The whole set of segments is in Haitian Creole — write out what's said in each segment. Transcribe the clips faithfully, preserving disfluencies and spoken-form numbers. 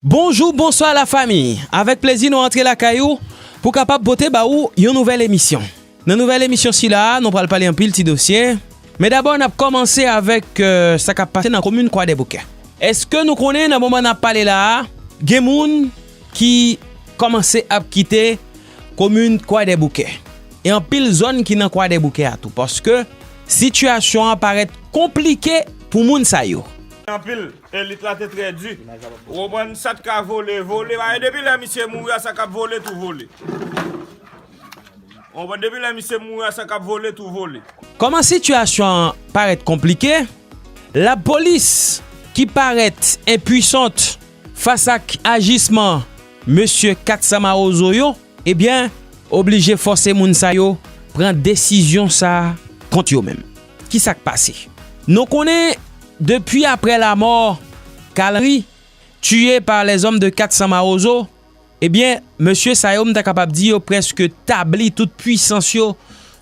Bonjou, bonswa lafanmi. Avèk plezi nou antre lakay ou pou kapab pote ba ou yon nouvèl emisyon. Nan nouvèl emisyon sila a, nou pral pale anpil ti dosye. Men dabò, n ap kòmanse avèk, euh, sa k ap pase nan komin Kwadèboukè. Èske nou konnen nan moman n ap pale la a, gen moun ki kòmanse ap kite komin Kwadèboukè? E anpil zòn ki nan Kwadèboukè a tou, paske sitiyasyon an parèt konplike pou moun sa yo. Anpil, elit la te trè di. Ou konprann, sa t ka vole, vole. Paske depi lè misye mouri a, sa k ap vole, tou vole. Ou konprann, depi lè misye mouri a, sa k ap vole, tou vole. Kòman sitiyasyon an parèt konplike, lapolis ki parèt enpwisant fas ak ajisman mesye Kat Sa Mawozo yo, ebyen, oblije fòse moun sa yo pran desizyon sa a kont yo menm. Ki sa k pase? Nou konnen, depi aprè lamò Kalri, tué par les hommes de Kat Sa Mawozo, ebyen, mesye sa yo, m ta kapab di, yo prèske tabli tout pwisans yo,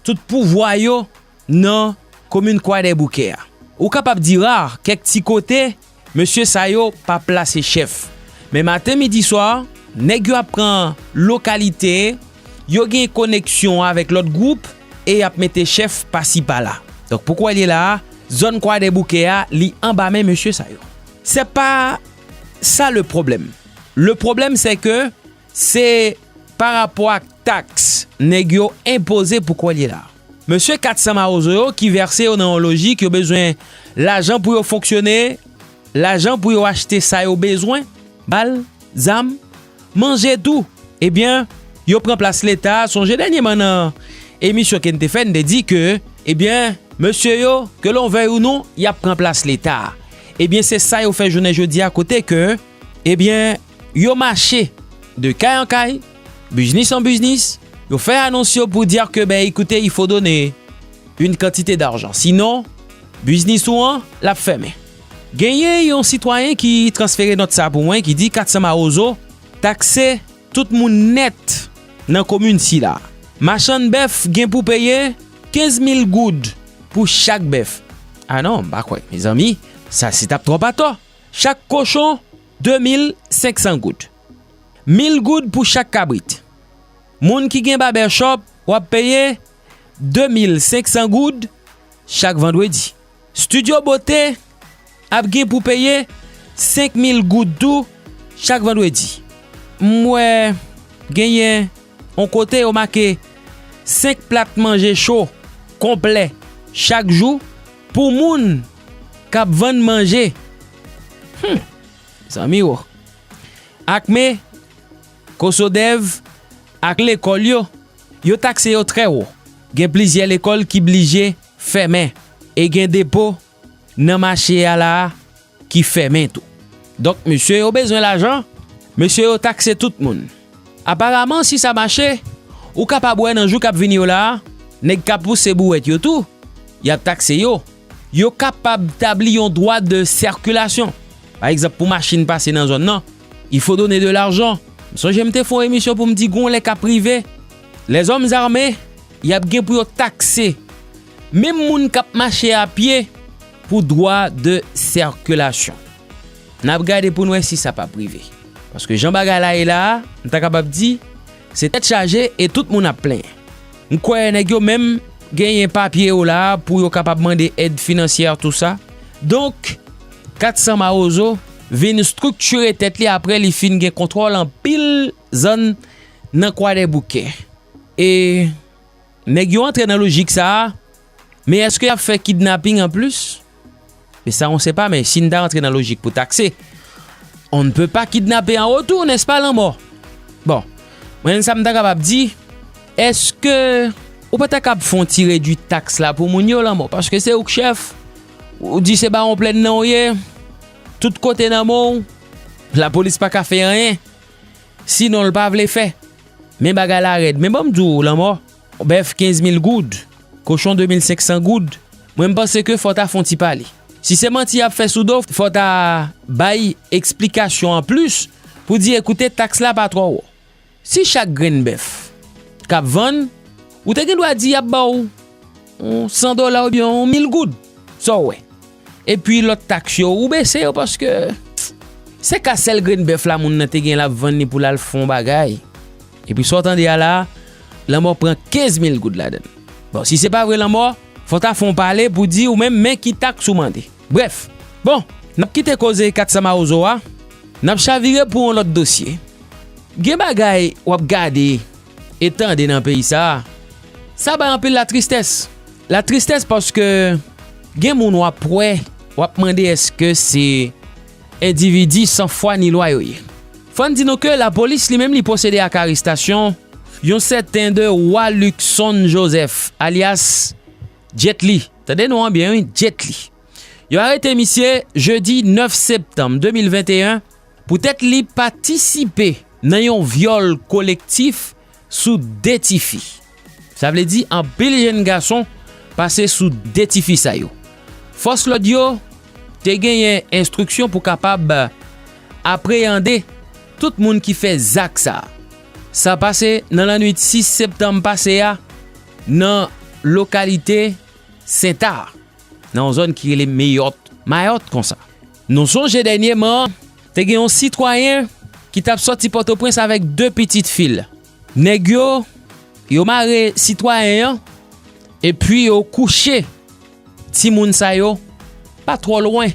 tout pouvwa yo nan komin Kwadèboukè a. Ou kapab di ra, kèk ti kote, mesye sa yo pa plase chèf. Men maten, midi, swa, nèg yo ap pran lokalite, yo gen koneksyon avèk lòt gwoup e y ap mete chèf pasi pala. Donk, pou kwè l ye la a, zòn Kwadèboukè a, li anba men mesye sa yo. Se pa sa le problème. Le problème, c'est que se pa rapò ak taks nèg yo enpoze pou kwè l ye la. Mesye Kat Sa Mawozo yo ki vèse yo nan yon lojik, yo bezwen lajan pou yo fonksyone, lajan pou yo achte sa yo bezwen, bal, zam, manje tou. Ebyen, yo pran plas Leta. Sonje dènyèman nan emisyon ke n te fè, n te di ke, ebyen, mesye yo, ke l'on veuille ou non, y ap pran plas Leta. Ebyen, se sa yo fè jounen jodi a, kote ke, ebyen, yo mache de kay an kay, biznis an biznis, yo fè anons yo pou di ke, ben, écoutez, il faut donner une quantité d'argent. Sinon, biznis ou an, l ap fèmen. Genyen yon sitwayen ki transfere nòt sa pou mwen, ki di Kat Sa Mawozo takse tout moun nèt nan komin sila. Machann bèf gen pou peye kenz mil goud pou chak bèf. A non, m pa kwè, mezanmi, sa se t ap twòp atò. Chak kochon, de mil senk san goud. Mil goud pou chak kabrit. Moun ki gen babèchòp, w ap peye de mil senk san goud chak vandredi. Estidyo bote ap gen pou peye senk mil goud tou chak vandredi. M wè genyen yon kote yo make senk plat manje cho konplè chak jou pou moun k ap vann manje. Hmm, zanmi wo. Akme, Kosodèv ak lekòl yo, yo takse yo trè wo. Gen plizyè lekòl ki blije fèmen e gen depo nan mache a la a ki fèmen tou. Donk, mesye yo bezwen lajan, mesye yo takse tout moun. Aparaman, si sa mache, ou kapab wè nan jou k ap vini yo la a, nèg k ap pouse bouwèt yo tou, y ap takse yo. Yo kapab tabli yon dwa de sèkilasyon. Pa egzanp, pou machin pase nan zòn nan, il faut donner de l'argent. M sonje m te fè yon emisyon pou m di gon lè k ap rive, lèzòm zame, y ap gen pou yo takse menm moun k ap mache a pye pou dwa de sèkilasyon. N ap gade pou n wè si sa p ap rive. Paske jan bagay la ye la a, m ta kapab di, se tèt chaje e tout moun ap plenyen. M kwè nèg yo menm genyen papye yo la a pou yo kapab mande èd finansyè, tou sa. Donk, Kat Sa Mawozo vin estriktire tèt li apre li fin gen kontwòl anpil zòn nan Kwadèboukè. E nèg yo antre nan lojik sa a, men èske y ap fè kidnaping anplis? Men sa, on sait pas, men si n ta rantre nan lojik pou takse, on ne peut pas kidnapper en retour, n'est-ce pas, Lanmò? Bon, mwen menm sa m ta kapab di, èske ou pa ta kab fè yon ti redwi taks la pou moun yo, Lanmò? Paske se ou k chèf, ou di se Bawon Plèn nan ou ye, tout kote nan men w, lapolis pa ka fè anyen. Sinon, l pa vle fè. Men bagay la rèd. Men ban m di w, Lanmò, bèf kenz mil goud, kochon de mil senk san goud, mwen, m panse ke fò w ta fè yon ti pale. Si se manti y ap fè sou do w, fò w ta bay eksplikasyon anplis pou di, ekoute, taks la pa twò wo. Si chak grenn bèf k ap vann, ou te gen dwa di y ap ba w yon san dola oubyen yon mil goud, sa w wè. Epi lòt taks yo, ou bese yo paske Se ka sèl grenn bèf la moun nan te gen l ap vann li pou l al fè yon bagay. Epi sa w tande a la, lanmò pran kenz mil goud ladan l. Bon, si se pa vre lanmò, fò w ta fè yon pale pou di ou menm men ki taks ou mande. Brèf, bon, n ap kite koze kat sa mawozo a, n ap chavire pou yon lòt dosye. Gen bagay w ap gade e tande nan peyi sa a, sa bay anpil latristès. Latristès paske gen moun w ap wè, w ap mande èske se endividi san fwa ni lwa yo ye. Fò n di nou ke lapolis li menm li pwosede ak arestasyon yon sèten de Wa Luckson Joseph, alyas Jet Li. Tande non an byen, wi, Jet Li. Yo arete misye jedi nèf septanm de mil venteyen poutèt li patisipe nan yon vyòl kolektif sou de tifi. Sa vle di anpil jèn gason pase sou de tifi sa yo. Fòs lòd yo te genyen enstriksyon pou kapab apreyande tout moun ki fè zak sa a. Sa pase nan lannwit sis septanm pase a nan lokalite Senta, nan yon zòn ki rele Meyòt, Mayòt konsa. Nou sonje dènyèman, te gen yon sitwayen ki t ap sòti Pòtoprens avèk de pitit fi l. Nèg yo, yo mare sitwayen an, epi yo kouche timoun sa yo pa twò lwen.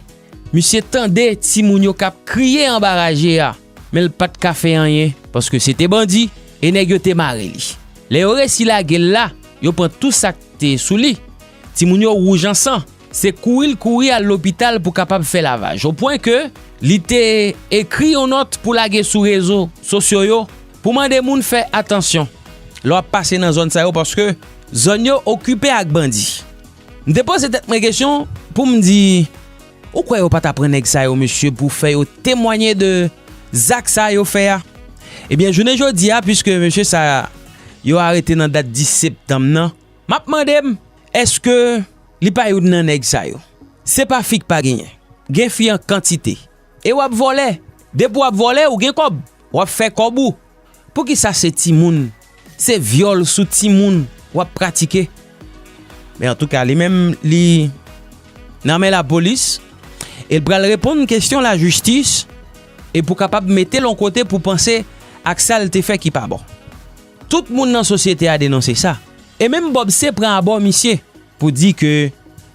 Misye tande timoun yo k ap kriye anba raje a, men l pa t ka fè anyen, paske se te bandi, e nèg yo te mare li. Lè yo resi lage l la, yo pran tou sa k te sou li. Timoun yo wouj an san. Se kouri l kouri al lopital pou kapab fè lavaj. O pwen ke li te ekri yon nòt pou lage sou rezo sosyo yo pou mande moun fè atansyon lè w ap pase nan zòn sa yo, paske zòn yo okipe ak bandi. M te poze tèt mwen kesyon pou m di, ou kwè yo pa ta pran nèg sa yo, mesye, pou fè yo temwanye de zak sa yo fè a? Ebyen, jounen jodi a, piske mesye sa yo arete nan dat dis septanm nan, m ap mande m, èske li pa youn nan nèg sa yo? Se pa fi k pa genyen. Gen fi an kantite. E w ap vòlè. Depi w ap vòlè, ou gen kòb. W ap fè kòb ou. Poukisa se timoun, se vyòl sou timoun w ap pratike? Men antouka, li menm, li nan men lapolis, e l pral reponn kesyon lajistis, e pou kapab mete l yon kote pou panse ak sa l te fè ki pa bon. Tout moun nan sosyete a denonse sa. E menm Bob C pran abò misye pou di ke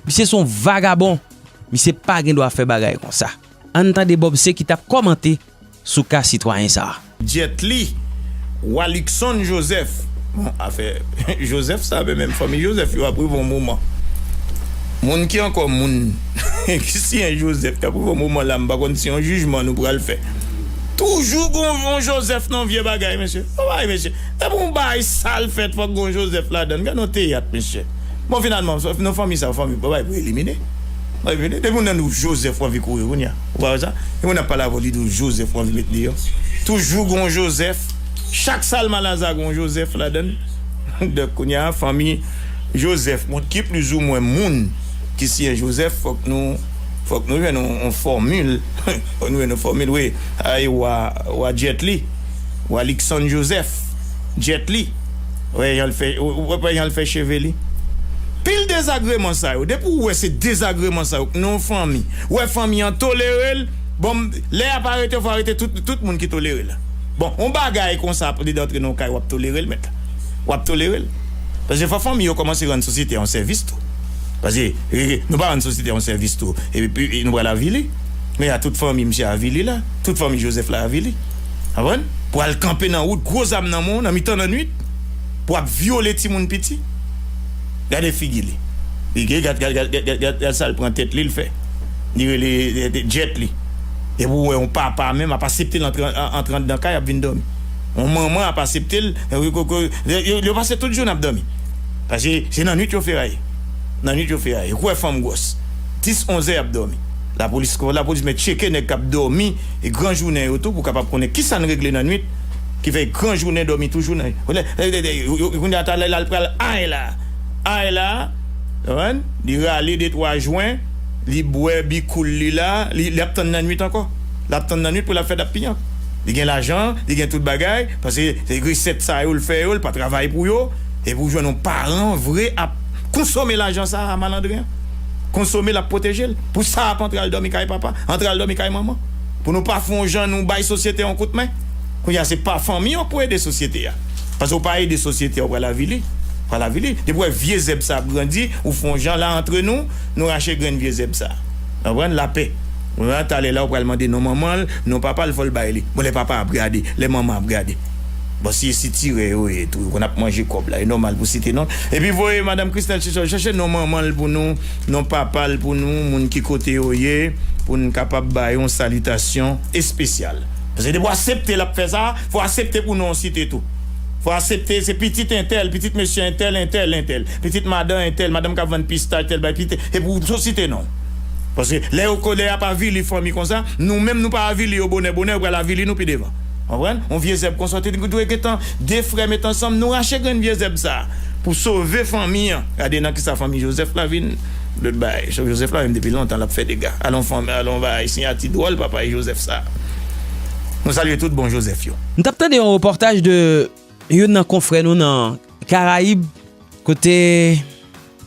misye se yon vagabon, misye pa gen dwa fè bagay konsa. Ann tande Bob C ki t ap kòmante sou ka sitwayen sa a. Jet Li, Wa Luckson Joseph. Bon, afè Joseph sa, men menm fanmi Joseph yo ap rive yon moman. Moun ki ankò moun ki siyen Joseph, k ap rive yon moman la, m pa konn si yon jijman nou pral fè. Toujou gon yon Joseph nan vye bagay, mesye. Bon bagay, mesye. Depi yon bagay sal fèt, fòk gon Joseph ladan l. Gade yon teyat, mesye. Bon, finalman, non fanmi sa, fanmi, bon bagay pou elimine. Bon, elimine. Depi yon nan nou Joseph w anvi kouri, kounye a. Ou pa wè sa? Depi moun ap pale avè w, li di w Joseph w anvi met deyò. Toujou gon Joseph. Chak Salma Laza gon Joseph ladan l. Donk, kounye a, fanmi Joseph, moun ki plizoumwen moun ki siyen Joseph, fòk nou, fòk nou jwenn yon, yon fòmil. Fòk nou jwenn yon fòmil, wi. Ay, wa, wa Jet Li. Wa Luckson Joseph. Jet Li. Wè jan l fè, w-, w-, wè jan l fè cheve li. Pil dezagreman sa yo. Depi w wè se dezagreman sa yo, nan yon fanmi. Wè fanmi an tolere l. Bon, lè y ap arete, fò arete tout, tout moun ki tolere l. Bon, yon bagay konsa, pou li antre nan yon kay, w ap tolere l, mèt la. W ap tolere l. Paske fò fanmi yo kòmanse rann sosyete a yon sèvis tou. Paske, e, e, nou pa rann sosyete a yon sèvis tou. Epi, e, nou pral avili. Men a tout fanmi misye avili la. Tout fanmi Joseph la avili. Konprann? Pou al kanpe nan wout, gwo zam nan men w, nan mitan lannwit, pou ap vyole timoun piti. Gade figi li. Li gen, gad, gad, gad sa l pran tèt li, l fè. Li rele, e, e, Jet Li. Epi w wè yon papa menm ap asepte l antre, an-, antre anndan kay, ap vin dòmi. Yon manman ap asepte l, e, yo, yo, yo pase tout jounen ap dòmi. Paske se nan nwit yo feraye. Nan nwit yo feraye. Ou kwè fanm gwòs. Dis, onz è y ap dòmi. Lapolis, lapolis mèt tcheke nèg k ap dòmi, e gran jounen yo tou, pou kapab konnen kisa n regle nan nwit, ki fè gran jounen dòmi toujou nan, kounye a talè l al pral ay la. Ay la, konprann? Li rale de twa jwen, li bwè bikoul li la, li, l ap tann nan nwit ankò. L ap tann nan nwit pou l ap fè dap piyank. Li gen lajan, li gen tout bagay, paske se resèt sa yo l fè yo, l pa travay pou yo, epi w jwenn yon paran vre ap konsome lajan sa a, malandren an. Konsome l, ap pwoteje l. Pou sa ap antre al dòmi kay papa, antre al dòmi kay manman. Pou nou pa fè yon jan nou bay sosyete yon kout men. Kounye a se pa fanmi w pou ede sosyete a. Paske w pa ede sosyete a, w pral avili. W pral avili. Depi w wè vye zèb sa ap grandi, ou fè yon jan la antre nou, nou rache grenn vye zèb sa. Konprann? Lapè. Ou wè talè la, ou pral mande non manman l, non papa l, fò l bay li. Bon, lè papa ap gade, lè manman ap gade. Bon, si e sitirè yo ye tou, yo konn ap manje kòb la, e nòmal pou site non. Epi voye madanm Christelle Chichol chèche non manman l pou nou, non papa l pou nou, moun ki kote yo ye, pou n kapab ba yo yon salitasyon espesyal. Paske depi w aksepte l ap fè sa, fò w aksepte pou non w site tou. Fò w aksepte se pitit entèl, pitit mesye entèl, entèl, entèl, pitit madan entèl, madanm k ap vann pistach, tèl bay pitit, epi w tou site non. Paske lè yo kolè ap avili fanmi konsa, nou menm nou pa avili yo bonè bonè, yo pral avili nou pi devan. Konprann? Yon vye zèb konsa, te dwe gentan de frè met ansanm, nou rache grenn vye zèb sa pou sove fanmi an. Gade nan kisa fanmi Joseph la vin. Lòt bagay, Joseph la menm depi lontan l ap fè dega. Alon fanmi, alon bagay, siyati dwòl papa e Joseph sa. Nou salye tout bon Joseph yo. M t ap tande yon repòtaj de youn nan konfrè nou nan Karayib, kote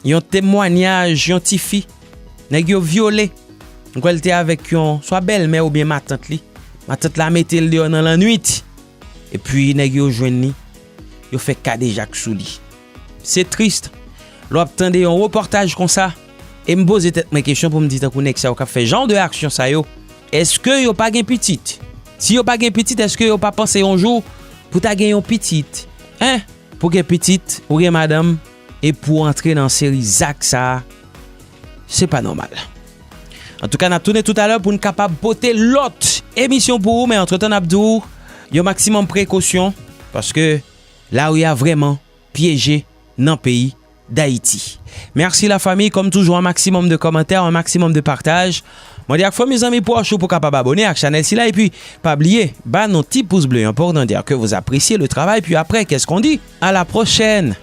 yon temwanyaj yon tifi, nèg yo vyole. M kwè l te avèk yon swa bèlmè oubyen matant li. Matant la mete l deyò nan lannwit. Epi nèg yo jwenn li, yo fè kadejak sou li. Se tris lè w ap tande yon repòtaj konsa. E m poze tèt mwen kesyon pou m di, tankou nèg sa yo k ap fè jan de aksyon sa yo, èske yo pa gen pitit? Si yo pa gen pitit, èske yo pa panse yon jou pou ta gen yon pitit? Hein? Pou gen pitit, ou gen madanm, e pou w antre nan seri zak sa a, se pa nòmal. Antouka, n ap tounen toutalè pou n kapab pote lòt emisyon pou ou, men antretan, n ap di w yon maksimòm prekosyon, paske lari a vrèman pyeje nan peyi Dayiti. Merci la famille, comme toujours, un maximum de commentaires, un maximum de partage. Mwen di ak fanmi, zanmi pwòch ou pou kapab abone ak chanèl sila, epi pa bliye ba nou ti pous ble an pour nous dire que vous appréciez le travail, puis après, qu'est-ce qu'on dit? À la prochaine!